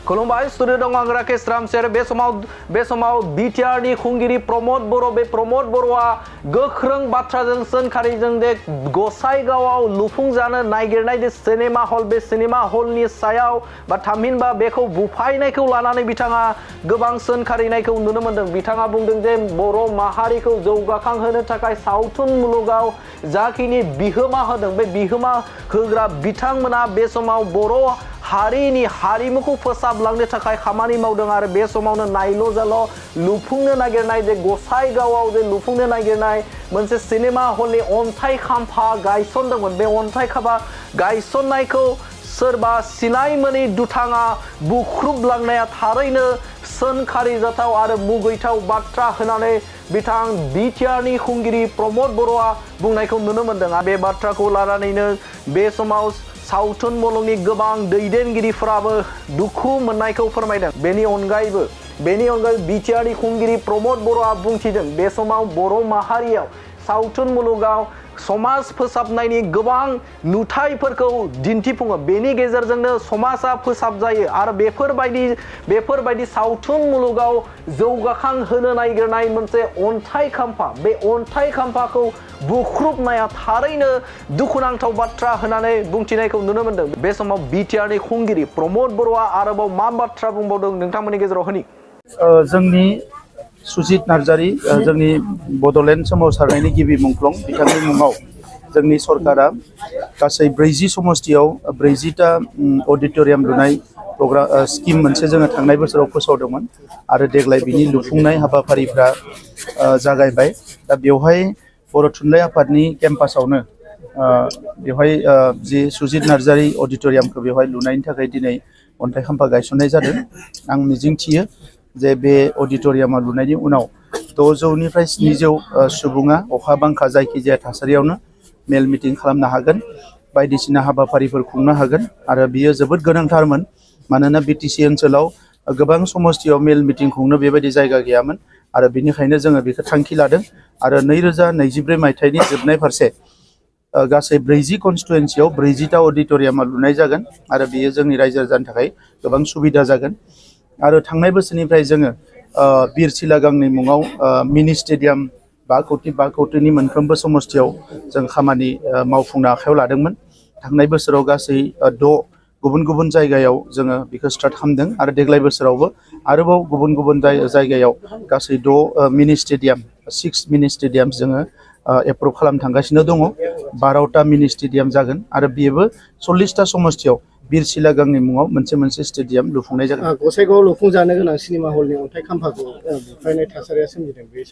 खुलुमबाय स्टुडिअ दं आं राकेश रामसेर बे समाव बिटिआर नि खुंगिरि प्रमद बर' बे प्रमद बर'आ गोख्रों बाथ्राजों सोंखारिजों दे गसाइगावआव लुफुंजानो नागिरनाय दे सिनेमा हल बे सिनेमा हलनि सायाव बा थामहिनबा बेखौ बुफायनायखौ लानानै बिथाङा गोबां सोंखारिनायखौ नुनो मोनदों। बिथाङा बुंदों जे बर' माहारिखौ जौगाखांहोनो थाखाय सावथुन मुलुगाव जाखिनि बिहोमा होदों बे बिहोमा होग्रा बिथांमोना बे समाव बर' हारिनि हारिमुखौ फोसाबलांनो थाखाय खामानि मावदों आरो बे समावनो नायल' जाल' लुफुंनो नागिरनाय जे गसाइगावआव जे लुफुंनो नागिरनाय मोनसे सिनेमा हलनि अन्थाइ खाम्फा गायसनदोंमोन। बे अन्थाइ खाम्फा गायसननायखौ सोरबा सिनाय मोनै दुथाङा बुख्रुबलांनाया थारैनो सोंखारिजाथाव आरो मुगैथाव बाथ्रा होननानै बिथां बिटिआरनि खुंगिरि प्रमद बर'आ बुंनायखौ नुनो मोनदों। आरो बे बाथ्राखौ लानानैनो बे समाव सावथुन मुलुगनि गोबां दैदेनगिरिफोराबो दुखु मोननायखौ फोरमायदों। बेनि अनगायैबो बिटिआरनि खुंगिरि प्रमद बर'आ बुंथिदों बे समाव बर' माहारियाव सावथुन मुलुगाव समाज फोसाबनायनि गोबां नुथायफोरखौ दिन्थिफुङो। बेनि गेजेरजोंनो समाजा फोसाबजायो आरो बेफोरबायदि सावथुन मुलुगाव जौगाखां होनो नागिरनाय मोनसे अन्थाइ खाम्फा बे अन्थाइ खाम्फाखौ बुख्रुबनाया थारैनो दुखुनांथाव बाथ्रा होननानै बुंथिनायखौ नुनो मोनदों। बे समाव बिटिआरनि खुंगिरि प्रमद बर'आ आरोबाव मा बाथ्रा बुंबावदों नोंथांमोननि गेजेराव होनि जोंनि सुजित नार्जारी जोंनि बड'लेण्ड सोमावसारनायनि गिबि मुंख्लं बिथांनि मुङाव जोंनि सरकारा गासै 40 समस्तियाव 40टा अडिट'रियाम लुनाय प्रग्राम स्किम मोनसे जोङो थांनाय बोसोराव फोसावदोंमोन आरो देग्लाय बिनि लुफुंनाय हाबाफारिफ्रा जागायबाय। दा बेवहाय बर' थुनलाइ आफादनि केम्पासावनो बेवहाय जि सुजित नार्जारी अडिट'रियामखौ बेवहाय लुनायनि थाखाय दिनै अन्थाइ खाम्फा गायसननाय जादों। आं मिजिंथियो जे बे अडिट'रियामा लुनायनि उनाव 600निफ्राय 700 सुबुङा अखा बांखा जायखिजाया थासारियावनो मेल मिटिं खालामनो हागोन, बायदिसिना हाबाफारिफोर खुंनो हागोन आरो बियो जोबोद गोनांथारमोन। मानोना बिटिसि ओनसोलाव गोबां समस्तियाव मेल मिटिं खुंनो बेबायदि जायगा गैयामोन आरो बेनिखायनो जोङो बेखौ थांखि लादों आरो 2024 मायथाइनि जोबनाय फारसे गासै 40 कनस्टिटुवेन्सियाव 40टा अडिट'रियामा लुनाय जागोन आरो बेयो जोंनि रायजो राजानि थाखाय गोबां सुबिदा जागोन। आरो थांनाय बोसोरनिफ्राय जोङो बिर सिलागांनि मुङाव मिनि स्टेडियाम 5 कौटिनि मोनफ्रोमबो समस्तियाव जों खामानि मावफुंनो आखायाव लादोंमोन। थांनाय बोसोराव गासै 6 गुबुन गुबुन जायगायाव जोङो बेखौ स्टार्ट खालामदों आरो देग्लाय बोसोरावबो आरोबाव गुबुन गुबुन जायगायाव गासै 6 मिनि स्टेडियाम 6 मिनि स्टेडियाम जोङो एप्रुभ खालामनो थांगासिनो दङ। 12टा मिनि स्टेडियाम जागोन आरो बेबो 40टा समस्तियाव बिर सिलागांनि मुङाव मोनसे स्टेडियाम लुफुंनाय जागोन। गसाइगावआव लुफुंजानो गोनां सिनेमा हलनि अन्थाइ खाम्फाखौ बुफायनाय थासारिया सोमजिदों बे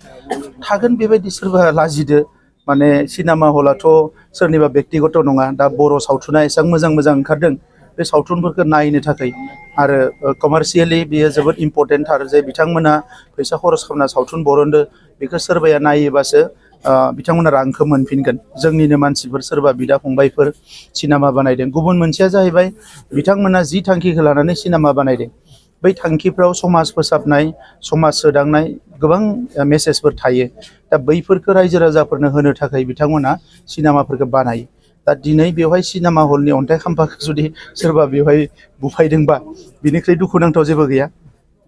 थागोन बेबायदि सोरबा लाजिदो माने सिनेमा हलाथ' सोरनिबा बेक्तिगत नङा। दा बर' सावथुना एसेबां मोजां ओंखारदों बे सावथुनफोरखौ नायनो थाखाय आरो कमार्शियेलि बेयो जोबोद इम्पर्टेन्ट आरो जे बिथांमोना फैसा खरस खालामना सावथुन बरनदो बेखौ सोरबाया नायोबासो बिथांमोना रांखौ मोनफिनगोन। जोंनिनो मानसिफोर सोरबा बिदा फंबायफोर सिनेमा बानायदों। गुबुन मोनसेया जाहैबाय बिथांमोना जि थांखिखौ लानानै सिनेमा बानायदों बै थांखिफ्राव समाज फोसाबनाय समाज सोदांनाय गोबां मेसेजफोर थायो। दा बैफोरखौ रायजो राजाफोरनो होनो थाखाय बिथांमोना सिनेमाफोरखौ बानायो। दा दिनै बेवहाय सिनेमा हलनि अन्थाइ खाम्फाखौ जुदि सोरबा बेवहाय बुफायदोंबा बिनिख्रुइ दुखुनांथाव जेबो गैया।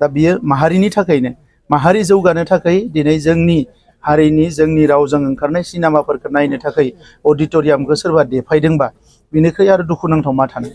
दा बियो माहारिनि थाखायनो माहारि जौगानो थाखाय दिनै जोंनि हारिनि जोंनि रावजों ओंखारनाय सिनेमाफोरखौ नायनो थाखाय अडिट'रियामखौ सोरबा देफायदोंबा बिनिख्रुइ आरो दुखुनांथाव मा थानो।